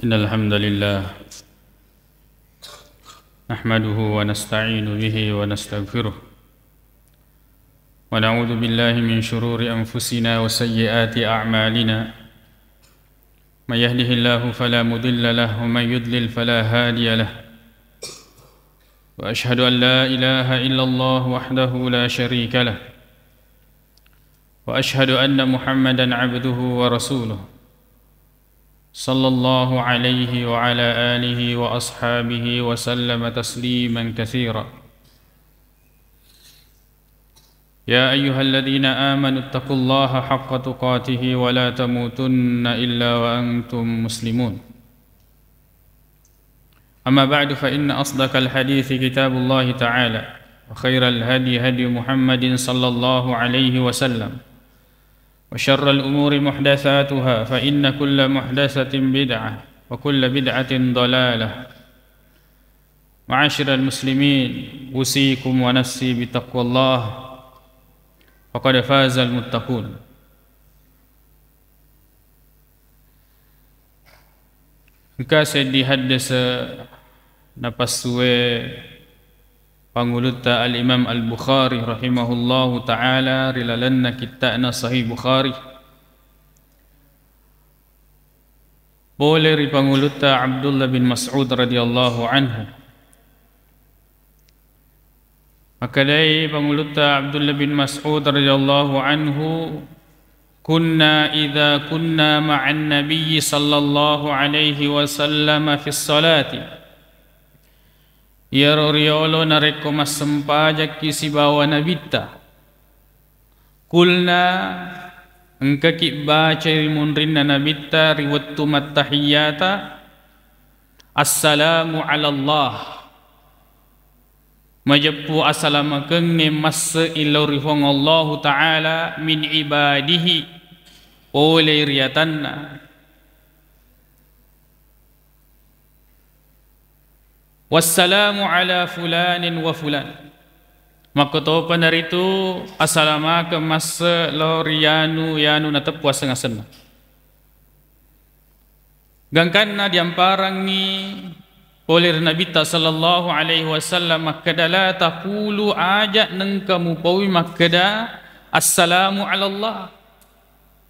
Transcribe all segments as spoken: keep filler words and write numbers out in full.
إن الحمد لله نحمده ونستعين به ونستغفره، ونعوذ بالله من شرور أنفسنا وسيئات أعمالنا. من يهده الله فلا مضل له، ومن يضلل فلا هادي له. وأشهد أن لا إله إلا الله وحده لا شريك له، وأشهد أن محمدا عبده ورسوله، صلى الله عليه وعلى آله وأصحابه وسلم تسليما كثيرا. يا أيها الذين آمنوا اتقوا الله حق تقاته ولا تموتن إلا وأنتم مسلمون. أما بعد، فإن أصدق الحديث كتاب الله تعالى، وخير الهدي هدي محمد صلى الله عليه وسلم، وشر الأمور محدثاتها، فإن كل محدثة بدعة، وكل بدعة ضلالة. معاشر المسلمين، أوصيكم ونفسي بتقوى الله، فقد فاز المتقون. Engka seddi haddese napassuwe pangulutta Al-Imam Al-Bukhari rahimahullahu ta'ala ri lalenna kitta'na Sahih Bukhari. Pole ri pangulutta Abdullah bin Mas'ud radhiyallahu anhu. Makkedai pangulutta Abdullah bin Mas'ud radhiyallahu anhu, "Kunna idza kunna ma'an nabiyyi sallallahu alaihi wasallam fis salati." Iyaro riyolo narekko massempajakki sibawa Nabitta, qulna, engkaki bacai ri munrinna Nabitta ri wettu mattahiyyata, "Assalamu ala Allah." Majeppu asalamakengnge masse'i lao ri Puang Allahu Ta'ala min ibadihi, pole ri atanna. "Wassalamu ala fulanin wa fulan." Makkotopa naritu asalamakeng masse lao ri yanu, yanu nateppu aseng-asenna. Gangkanna diamparangngi pole ri Nabitta sallallahu alaihi wasallam makkeda, "La taqulu," aja nengka mupaui makkeda, "Assalamu ala Allah."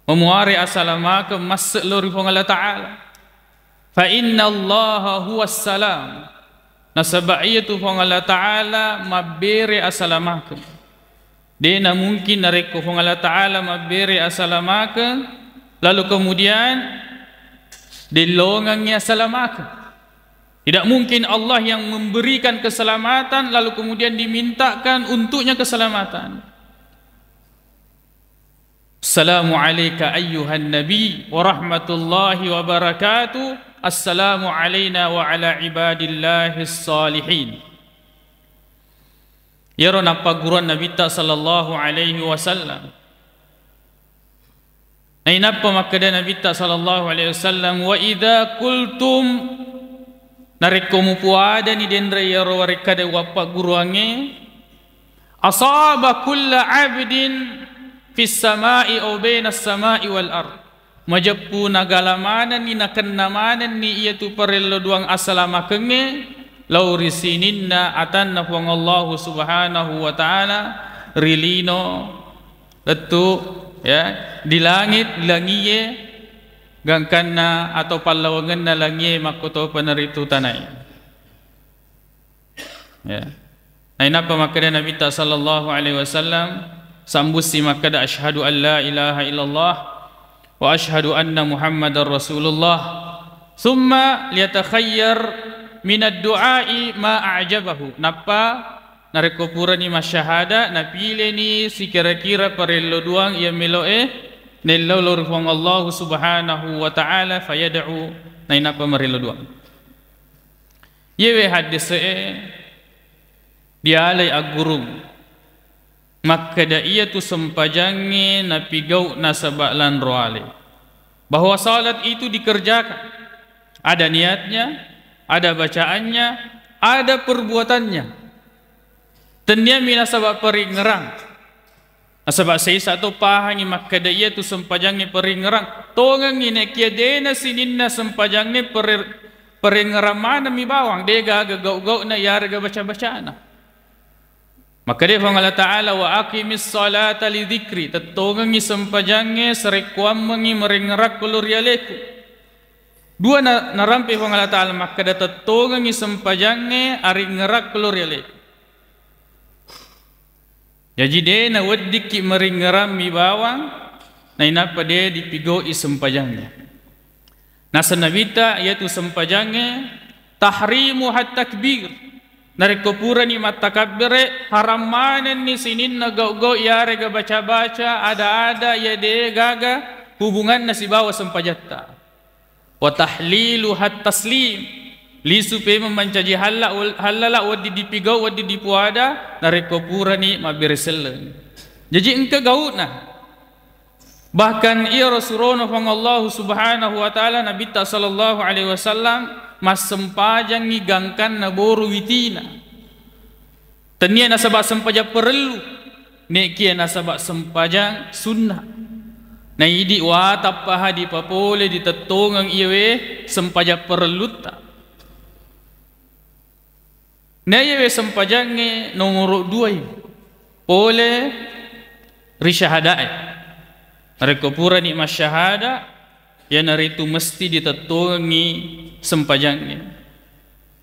Mamuare asalamakeng masse lao ri Puang Allah Ta'ala. "Fa inna Allaha huwas salam." Nasaba iyatu Puang Allah Ta'ala mabbere asalamakeng. Dena mungkin narekko Puang Allah Ta'ala mabbere asalamakeng, lalu kemudian dellongangngi asalamakeng. Tidak mungkin Allah yang memberikan keselamatan, lalu kemudian dimintakan untuknya keselamatan. "Assalamu alaika ayyuhan nabi wa rahmatullahi wa barakatuh. Assalamu alaina wa ala ibadillahis salihin." Iyaro nappagguruan Nabitta sallallahu alaihi wasallam. Nainappa makkeda Nabitta sallallahu alaihi wasallam, "Wa idza qultum," narekko mupuadani denre iyaro warekkada wappagguruangnge, "asaba kulla abdin fis samai au bainas samai wal ard." Majeppu nagala manenni, nakenna manenni iyatu parello duang asalamakengnge lao ri sininna atanna Puang Allahu Subhanahu wa Ta'ala ri lino lettu, ya, di langit, langie, gangkanna atau pallawangenna langie makkotopa naritu tanae. Ya. Nainappa makkeda Nabitta sallallahu alaihi wasallam, sambussi makkeda, "Asyhadu an la ilaha illallah wa asyhadu anna Muhammadar Rasulullah." Summa liyatakhayyar minad du'ai ma a'jabahu. Nappa narekko purani masyahada, napileni sikira-kira parello duang iya meloe nellau lao ri Puang Allahu Subhanahu wa Ta'ala, fayad'u, nainappa marello duang. Iyewe haddese'e dialai aggurung. Makkeda iyatu sempajangnge napigau nasaba lanro ale. Bahwa salat itu dikerjakan. Ada niatnya, ada bacaannya, ada perbuatannya. Tenniami nasaba paringngerang. Nasaba' saisa to pahangngi makkeda iyatu sempajangnge paringngerang. Tongengngi nekia dena sininna sempajangnge pare-, paringngerang maneng mi bawang, de gaga gau-gauna iyarega baca-bacana. Makkeda Puang Allah Ta'ala, "Wa aqimis salata li dzikri," tettongengngi sempajangnge sarekkuammengngi maringngerakko lao ri aleku. Dua na-, narampe Puang Allah Ta'ala makkeda, tettongengngi sempajangnge aringngerakko lao ri aleku. Jaji de naweddikki maringngerang mi bawang, nainappa de dipigau'i sempajangnge. Naseng Nabitta, iyatu sempajangnge tahrimuha takbir. Narekko purani mattakabbere, haram manenni sininna gau-gau iyarega baca-baca, ada-ada iya de gaga hubunganna sibawa sempajatta. Wa tahliluha taslim. Lisu pemeng mancaji halla-, hallala wedding dipigau, wedding dipuada, narekko purani mabbere selleng. Jaji engka gau'na. Bahkan iyaro surona Puang Allahu Subhanahu wa Ta'ala, Nabitta sallallahu alaihi wasallam massempajangngi gangkanna boru witina. Tennia nasaba sempajang parellu, nekia nasaba sempajang sunna. Na idi watappaha dipapole ditettongeng iyawe sempajang parellutta. Na iyawe sempajangnge nomoro duai pole ri syahadae. Narekko purani masyahada, iyanaritu mesti ditettongengngi sempajangnge.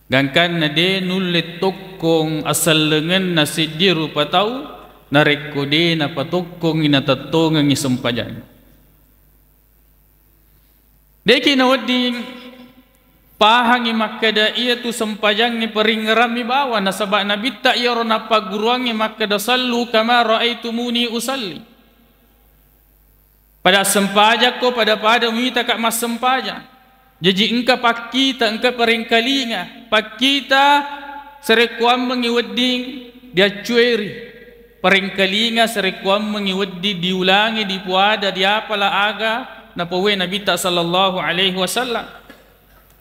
Gangkanna de nulle tokkong asellengenna seddi rupa tau, narekko de napatokkongngi natettongengngi sempajangnge. Deki nawedding pahangngi makkeda iyatu sempajangnge paringngerammi bawang, nasaba Nabitta iyaro nappagguruangnge makkeda, "Sallu kama ra'aitumuni usalli." Pada sempajakko, pada-pada muitaka massempajang. Jaji engka pakkita, engka parengkalinga. Pakkita sarekkuammengngi wedding diaccueri. Parengkalinga sarekkuammengngi wedding diulangi, dipuada, diapala aga napauwe Nabitta sallallahu alaihi wasallam.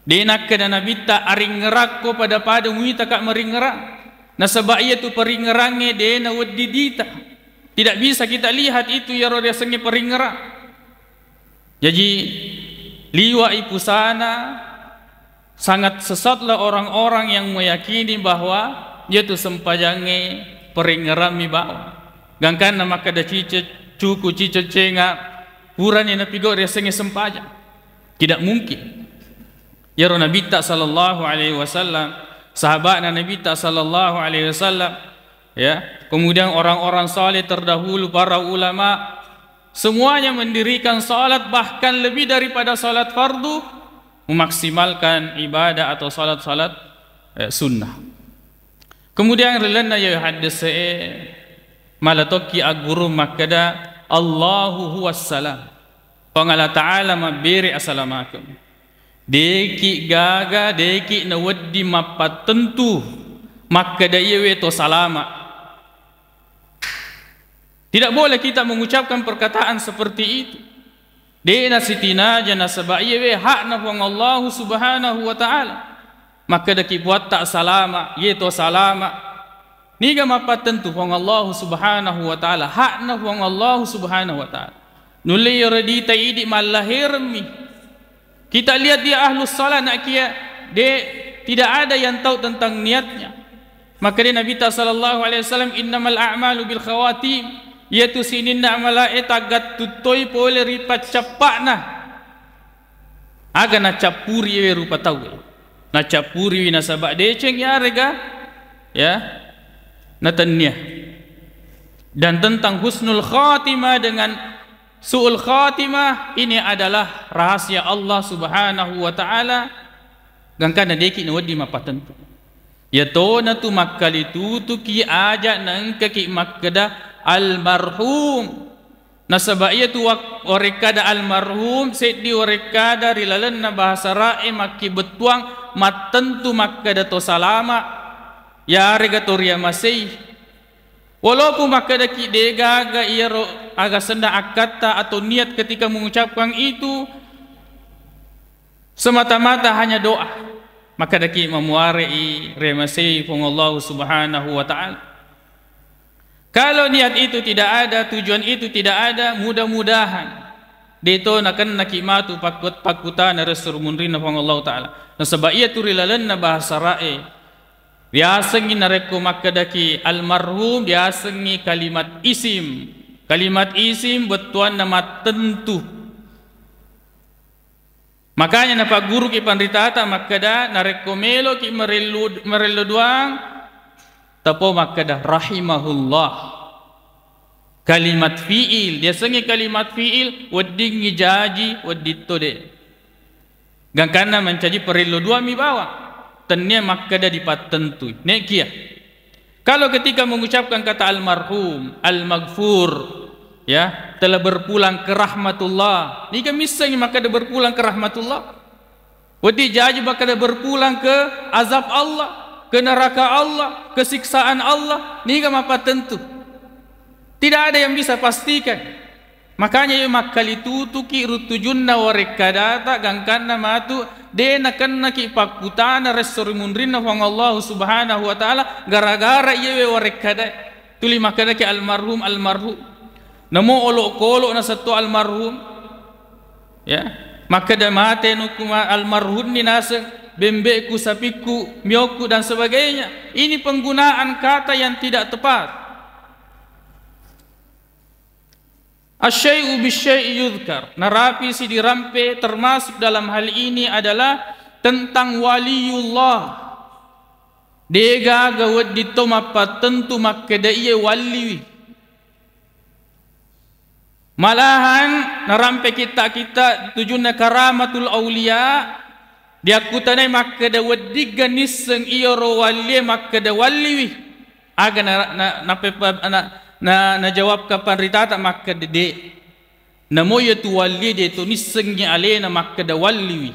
De nakkeda Nabitta, "Aringngerakko pada-pada muitaka maringngerang." Nasaba iyatu paringngerangnge de nawedding dita. Tidak bisa kita lihat itu iyaro riasengnge paringngerang. Jaji, liwa'i pusana, sangat sesatlah orang-orang yang meyakini bahwa iyatu sempajangnge paringngerammi bawang. Gangkanna makkeda cice-, cuku cice cenga, purani napigau riasengnge sempajang. Tidak mungkin. Iyaro Nabitta sallallahu alaihi wasallam, sahabatna Nabitta sallallahu alaihi wasallam, ya, kemudian orang-orang saleh terdahulu, para ulama, semuanya mendirikan salat bahkan lebih daripada salat fardu, memaksimalkan ibadah atau salat-salat, eh, sunnah. Kemudian ri lalenna iyawe haddese e, mala tokki agguru makkeda, "Allahu huwas salam." Puang Allah Ta'ala mabbere asalamakeng. Deki gaga, deki nawedding mappattentu makkeda iyawe to salama. Tidak boleh kita mengucapkan perkataan seperti itu. De nasitinaja nasaba iyawe hakna Puang Allahu Subhanahu wa Ta'ala. Makkedaki puatta salama, iye to salama. Niga mappattentu Puang Allahu Subhanahu wa Ta'ala, hakna Puang Allahu Subhanahu wa Ta'ala. Nulle iyaro dita idi mallaheremmi. Kita lihat dia ahlus salah, nak kia, de, tidak ada yang tahu tentang niatnya. Maka dia Nabi ta sallallahu alaihi wasallam, "Innamal a'malu bil khawatim." Iyatu sininna amalae taggattuttoi pole ri paccappa'na. Aga nacappuri we rupa tau. Nacappuriwi nasaba deceng yarega, ya, natennia. Dan tentang husnul khatimah dengan su'ul khatimah, ini adalah rahasia Allah Subhanahu wa Ta'ala, gangkanna deki nawedding mappatentu. Yatona tu makkalitutuki aja naengkaki makkeda almarhum. Nasaba iyatu wak-, warekkada almarhum, seddi warekkada ri lalenna bahasa Arab e makkibettuang mattentu makkeda to salama, yarega to riamasei. Walaupun makkedaki degaga iyaro aga senna akkatta atau niat ketika mengucapkan itu, semata-mata hanya doa. Makkedaki mamuare'i riamasei Puang Allahu Subhanahu wa Ta'ala. Kalau niat itu tidak ada, tujuan itu tidak ada, mudah-mudahan deto nakennaki matu pakkut-, pakkutana ri esso ri munrinna Puang Allah Ta'ala. Nasaba iyatu ri lalenna bahasa ra'e, riasengngi narekko makkedaki almarhum, riasengngi kalimat isim. Kalimat isim bettuanna mattentu. Makanya napagguruki panritata makkeda, narekko meloki marellu-, marello duang, tapo makkeda rahimahullah. Kalimat fi'il, diasengngi kalimat fi'il, weddingngi jaji, wedding to de. Gangkanna mancaji parello duammi bawang, tennia makkeda dipattentui. Nekia, kalau ketika mengucapkan kata almarhum, almaghfur, ya, telah berpulang ke rahmatullah, niga missengngi makkeda berpulang ke rahmatullah? Wedding jaji makkeda berpulang ke azab Allah, ke neraka Allah, ke siksaan Allah, niga mapattentu? Tidak ada yang bisa pastikan. Makanya iya makkalitutuki ruttujunna warekkadata, gangkanna matu de nakennaki pakkutana ri esso ri munrinna Puang Allah Subhanahu wa Ta'ala, gara-gara iyawe warekkada. Tuli makkedaki almarhum, almarhum. Namo olokolo nasetto almarhum. Ya, makkeda mate nukku ma-, almarhumni naseng, bembe'ku, sapikku, miokku, dan sebagainya. Ini penggunaan kata yang tidak tepat. Asyai'u bisyai'i yudhkar. Narapisi dirampe, termasuk dalam hal ini adalah tentang waliullah. Degaga wedding to mappattentu makkeda iye walliwi. Malahan narampe kitta-kitta tujunna karamatul aulia, diakkutanai makkeda weddingga nisseng iyaro wallie makkeda walliwi. Aga na, na, napepa-, na, na, najawab kapanritata makkeda de. Namo iyatu wallie de to nissengngi alena makkeda walliwi.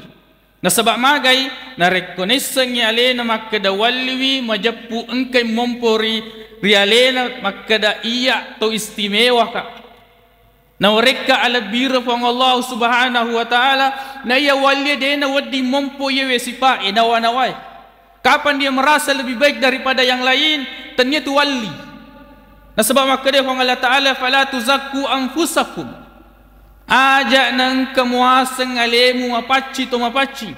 Nasaba magai, narekko naissengngi alena makkeda walliwi, majeppu engkai mompo ri, ri alena makkeda iya to istimewaka. Nawarekka alebbireng Puang Allah Subhanahu wa Ta'ala, na iya wallie dena wedding mompo iyawe sipa e nawa-nawae. Kapan dia merasa lebih baik daripada yang lain, tennia tu walli. Nasaba makkeda Puang Allah Ta'ala, "Fala tuzakku anfusakum." Aja na engka muaseng alemu mapacci to mapacci.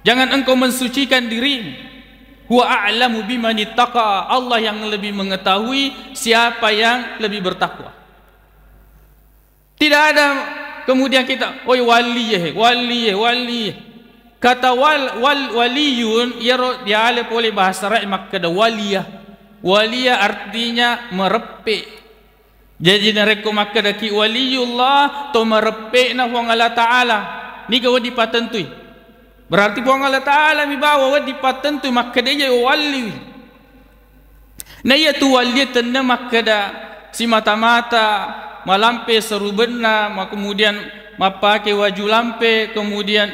Jangan engkau mensucikan dirimu. Huwa a'lamu biman ittaqa. Allah yang lebih mengetahui siapa yang lebih bertakwa. Tidak ada kemudian kita, "Oi, waliye, waliye, waliye." Kata wal-, wal-, waliyun, iyaro diale pole bahasa Arab makkeda waliyah. Waliyah artinya mereppe. Jaji narekko makkedaki waliyullah, to mareppe'na Puang Allah Ta'ala, niga wedding patentui. Berarti Puang Allah Ta'ala mi bawa wedding patentui makkeda iya walliwi. Na iyatu wallie tenna makkeda simata-mata malampe serubenna, ma-, kemudian mappake waju lampe, kemudian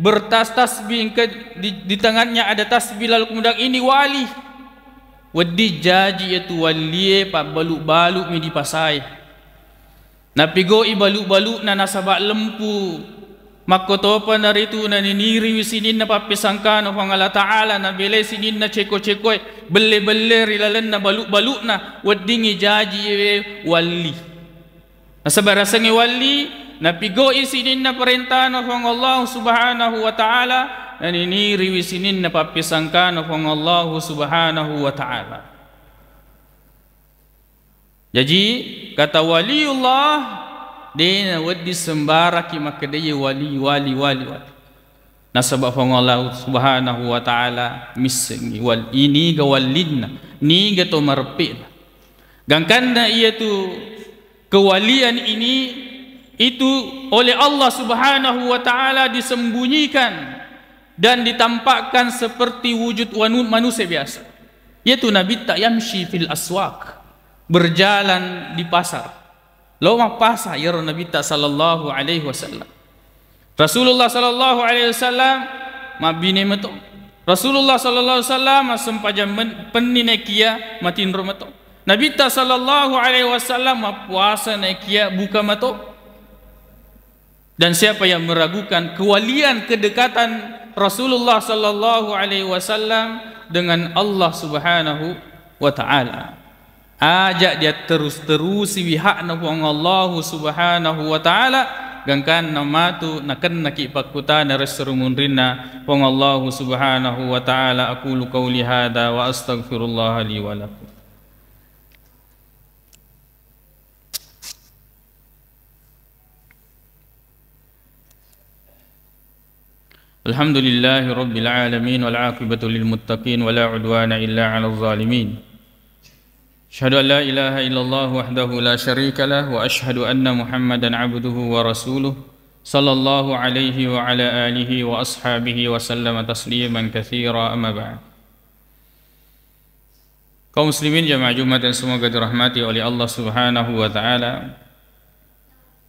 bertas tasbih, engka di, di tangannya ada tasbih, lalu kemudian ini wali. Wedding jaji iyatu wallie pabbalu-balu mi dipasae. Napigau'i balu-balu'na nasaba lempu. Makkotopa naritu naniniriwi sininna pappesangkana Puang Allah Ta'ala, nabelai sininna ceko-cekoe, belle-belle ri lalenna balu-balu'na, weddingngi jaji iyewe walli. Nasaba rasengnge walli, napigau'i sininna parentana Puang Allah Subhanahu wa Ta'ala, naniniriwi sininna pappesangkana Puang Allah Subhanahu wa Ta'ala. Jaji, kata waliullah, de nawedding sembaraki makkedai wali, wali, wali, wali. Nasaba Puang Allah Subhanahu wa Ta'ala missengngi wal-, iniga wallinna, niga to mareppe'na. Gangkanna iyatu kewalian ini itu oleh Allah Subhanahu wa Ta'ala disembunyikan dan ditampakkan seperti wujud wanu-, manusia biasa. Yaitu Nabitta yamshi fil aswaq, berjalan di pasar. Lo mappasa iyaro Nabitta sallallahu alaihi wasallam. Rasulullah sallallahu alaihi wasallam mabbine mato. Rasulullah sallallahu alaihi wasallam massempajang men-, penni naekia matinro mato. Nabitta sallallahu alaihi wasallam mappuasa naekia buka mato. Dan siapa yang meragukan kewalian kedekatan Rasulullah sallallahu alaihi wasallam dengan Allah Subhanahu wa Ta'ala? Aja diatterus-terusiwi hakna Puang Allahu Subhanahu wa Ta'ala, gangkanna matu nakennaki pakkutana ressuru munrinna Puang Allahu Subhanahu wa Ta'ala. Aqulu qauli hadza wa astaghfirullaha li wa lakum. الحمد لله رب العالمين، والعاقبة للمتقين، ولا عدوان إلا على الظالمين. أشهد أن لا إله إلا الله وحده لا شريك له، وأشهد أن محمدا عبده ورسوله، صلى الله عليه وعلى آله وأصحابه وسلم تسليما كثيرا، أما بعد. Kaum muslimin jamaah Jumat yang semoga dirahmati oleh Allah Subhanahu wa Ta'ala.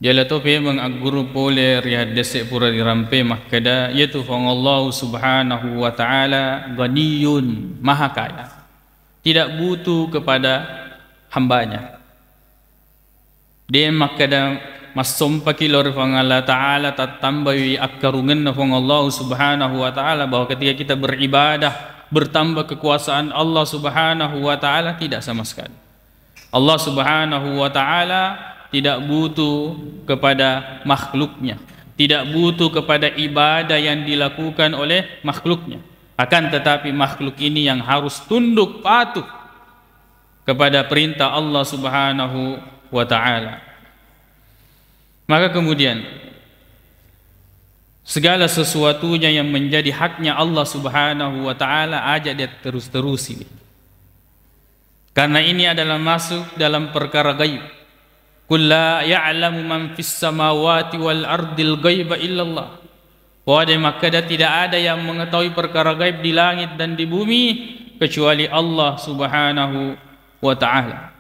Jala to pemeng agguru pole ri haddese pura dirampe makkeda, yaitu Puang Allah Subhanahu wa Ta'ala ghaniyun, maha kaya. Tidak butuh kepada hambanya. De makkeda massompaki lao ri Puang Allah Ta'ala, tattambai akkarungenna Puang Allah Subhanahu wa Ta'ala, bahwa ketika kita beribadah, bertambah kekuasaan Allah Subhanahu wa Ta'ala, tidak sama sekali. Allah Subhanahu wa Ta'ala tidak butuh kepada makhluknya, tidak butuh kepada ibadah yang dilakukan oleh makhluknya. Akan tetapi, makhluk ini yang harus tunduk patuh kepada perintah Allah Subhanahu wa Ta'ala. Maka kemudian, segala sesuatunya yang menjadi haknya Allah Subhanahu wa Ta'ala, aja diatterus-terusi. Karena ini adalah masuk dalam perkara gaib. Qul la ya'lamu man fis samawati wal ardil ghaiba illallah. Wade makkeda, tidak ada yang mengetahui perkara gaib di langit dan di bumi kecuali Allah Subhanahu wa Ta'ala.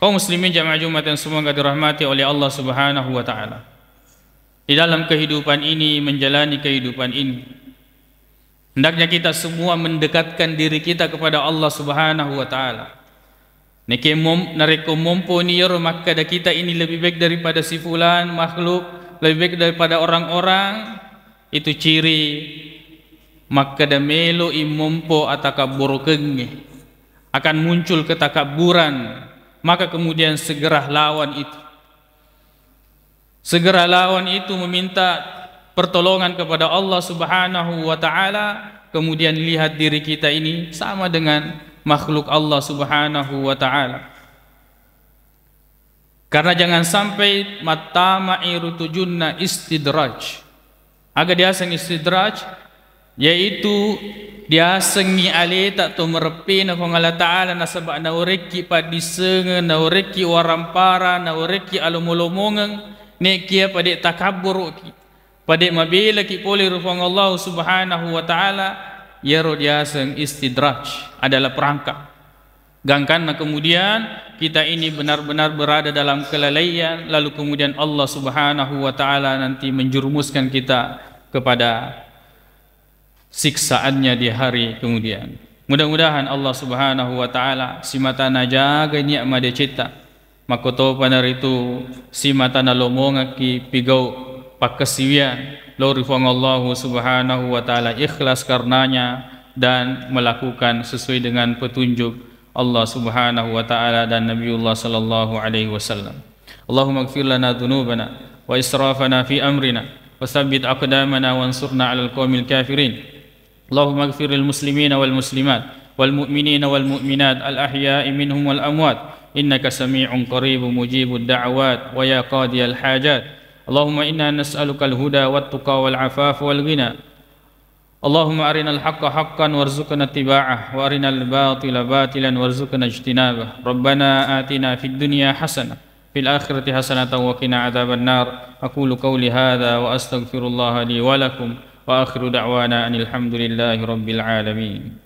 Kaum muslimin jamaah Jumat yang semoga dirahmati oleh Allah Subhanahu wa Ta'ala. Di dalam kehidupan ini, menjalani kehidupan ini, hendaknya kita semua mendekatkan diri kita kepada Allah Subhanahu wa Ta'ala. Neke mom-, narekko momponi iyaro makkeda kita ini lebih baik daripada si fulan makhluk, lebih baik daripada orang-orang, itu ciri makkeda melo'i mompo atakabburukengnge. Akan muncul ketakabburan, maka kemudian segera lawan itu. Segera lawan itu, meminta pertolongan kepada Allah Subhanahu wa Ta'ala, kemudian lihat diri kita ini sama dengan makhluk Allah Subhanahu wa Ta'ala. Karena jangan sampai mattama'i rutujunna istidraj. Aga diaseng istidraj, yaitu diasengngi aleta to mereppena Puang Allah Ta'ala, nasaba naurekki paddissengeng, naurekki warampara, naurekki alomo-lomongeng, nekia pade takabburuki, pade mabelaki pole ri Puang Allah Subhanahu wa Ta'ala, iyaro diaseng istidraj, adalah perangkap. Gangkanna kemudian kita ini benar-benar berada dalam kelalaian, lalu kemudian Allah Subhanahu wa Ta'ala nanti menjerumuskan kita kepada siksaannya di hari kemudian. Mudah-mudahan Allah Subhanahu wa Ta'ala simata najagai niat madecetta, makkotopa naritu simata nalomongekki pigau pakkasiwian lao ri Puang Allahu Subhanahu wa Ta'ala ikhlas karenanya dan melakukan sesuai dengan petunjuk Allah Subhanahu wa Ta'ala dan Nabiullah sallallahu alaihi wasallam. Allahumma ighfir lana dzunubana wa israfana fi amrina wa tsabbit aqdamana wansurna 'alal qaumil kafirin. Allahumma ighfir lil muslimina wal muslimat wal mu'minina wal mu'minat al ahya'i minhum wal amwat, innaka sami'un qaribun mujibud da'awat, wa ya qadiyal hajat. Allahumma inna nas'alukal huda wat tuqa wal afafa wal ghina. Allahumma arinal haqqa haqqan warzuqna ittiba'ah, wa arinal batila batilan warzuqna ijtinabah. Rabbana atina fid dunya hasanah, fil akhirati hasanatan wa qina adzaban nar. Aqulu qauli hadza wa astaghfirullaha li wa lakum, wa akhiru da'wana anil hamdulillahi rabbil alamin.